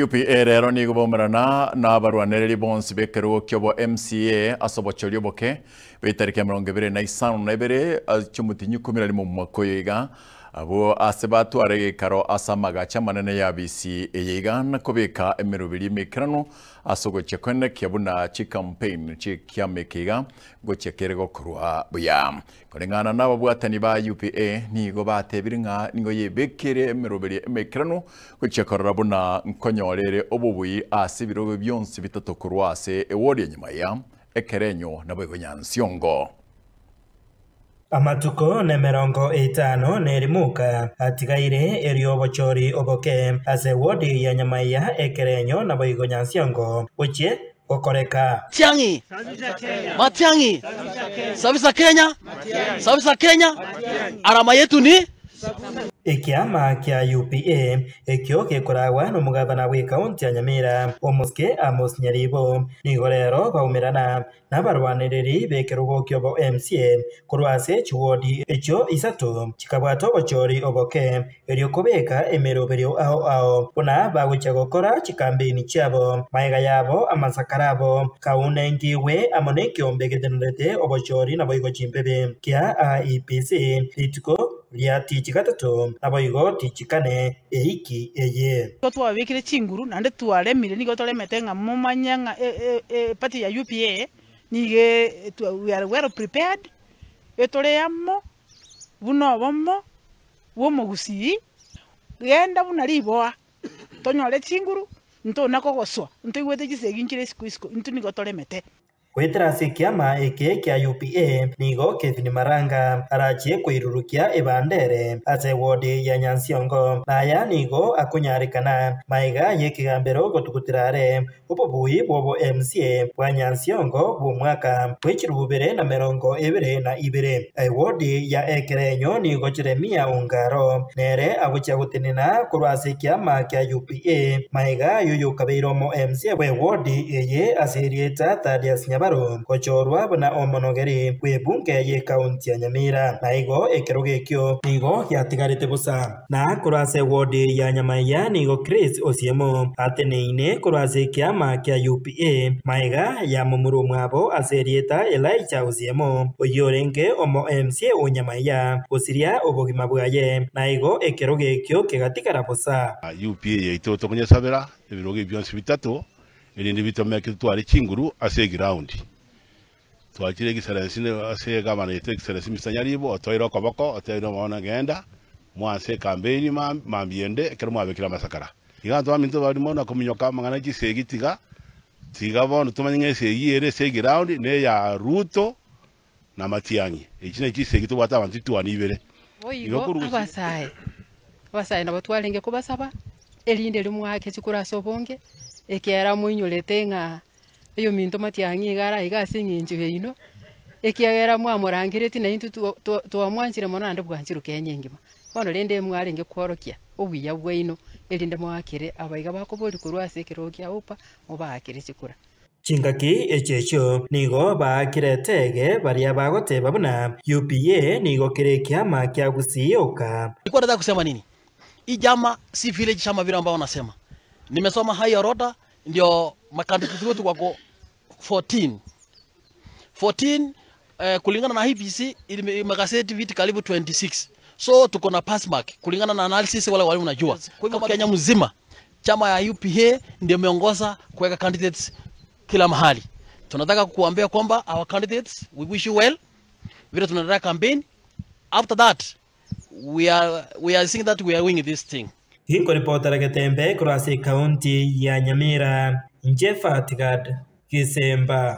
UPA rero nigo baumerana nabarwanereri bonsi b'ekerogo ki'obo MCA ase obochori oboke bw'etariki 25 chi'omotienyi 11 omwaka oyo iga, abwo ase batware egeikaro ase amagacho amanene y'abisi eye iga na kobeka emeroberi emeikeranu ase ogochia koenekia buna chicampaign chi'ekiama eke iga ngochia kere gokorwa buya. Koreng'ana nababwatani ba UPA nigo batebire ng'a nigo yebekire emeroberio emeikeranu gochia korora buna nkonyora ere obobui ase ebirogo bionsi bitato korwa ase ewodi ya Nyamaiya, Ekerenyo naboigo Nyansiongo. Amatuko nemerongo etano nerimuka atigaire erio obochori oboke ase ewodi ya Nyamaiya, Ekerenyo naboigo Nyansiongo gochie gokoreka. Matiang'i! Matiang'i! Sabisa Kenya! Sabisa Kenya! Alama yetu ni? Ekiama kia UPA ekio gekoragwa nomogabana bw'ekaunti ya Nyamira, Omosike Amos Nyaribo, nigo rero baumerana nabarwanereri b'ekerogo ki'obo MCA korwa ase chiwodi echio isato chikabwata obochori oboke erio kobeka emeroberio ao ao buna bagochia gokora chikampeini chiabo, magega yabo amasakara abo kaunengigwe amo nekeombe getenerete obochori naboigo chimbebe kia IEBC rituko ria tichi gatato naboigo tichi kane eiki eye. Nigo twababekire chinguru naende twaremire, nigo toremete ng'a momanye ng'a eparty ya UPA nigo we are well prepared, etore amo buna obomo bw'omogusii, genda buna riboa, tonyore chinguru, ntona kogoswa, ntoigwete chisegi nchire isiko isiko, intwe nigo toremete. Goetera ase ekiama eke kia UPA nigo Kevin Maranga arachie koirurukia ebandere ase ewodi ya Nyansiongo, na aya nigo akonyarekana magega y'ekegambero gotugutera are Obobui bw'obo MCA bwa Nyansiongo bw'omwaka bwe 2022. Ewodi ya Ekerenyo nigo Jeremia Ongaro nere agochia gotenena korwa ase ekiama kia UPA magega y'oyokabeire omo MCA bw'ewodi eye ase erieta Thaddeus Nyabaro gochorwa buna omonogeri bw'ebunge y'ekaunti ya Nyamira. Naigo ekerogo ekio nigo giatigarete bosa. Na korwa ase ewodi ya Nyamaiya nigo Chris Osiemo ateneine korwa ase ekiama kia UPA, magega ya momura omwabo ase erieta Elijah Osiemo, oyio orenge omo MCA o Nyamaiya, gosiria obogima bwaye, na igo ekerogo ekio kegatigara bosa. UPA yaito tokonyesabera ebirogo ebi bionsi bitato, erinde bitomeke totware chinguru ase eground. Twachire egisarensi ase egavana yaito egisarensi Mister Nyaribo otoire okoboko otebire bono genda mwanse ekambeini mambia ende ekero mwabekire amasakara. Iga abanto baminto bari mono kominyoka amang'ana ya chisegi tiga tiga bono tomanye ng'a esegi ere ase eground ne eya Ruto na Matiang'i. Echi nachi chisegi tobwate abanto chituani ibere. Igo Boigo korwa gose. abasae, abasae nabo twarenge kobasaba, erinde rimwake chikura ase obonge, ekiagera moinyorete ng'a Oyominto matiang'i iga are aiga ase eng'encho yaino, ekiagera mwamorangeretie na intwe twamwanchire mono naende bwanchirwe Kenya engima. Bono rende mwarenge kworokia obuya bwaino, erinde moakere abaiga bakoboria korwa ase ekerogo kia Opa, mobaakere chikura. Chingaki echio echio nigo baakire etege baria bagoteba buna UPA nigo kere ekiama kia Gusii oka. Nilikuwa nataka kusema nini? Hii chama si vile chama vile ambao wanasema. Nimesoma high orodha ndio makandidati wetu wako 14 14 kulingana na IEBC imegazeti viti karibu 26 so tuko na pass mark kulingana na analysis wale wale unajua. Kwa hivyo Kenya mzima chama ya UPA ndio imeongoza kuweka candidates kila mahali. Tunataka kukuambia kwamba our candidates we wish you well, vile tunaendelea campaign after that we are seeing that we are winning this thing. Tinkoripotera Getembe korwa ase ekaunti ya Nyamira, inche Fatigad Gisemba.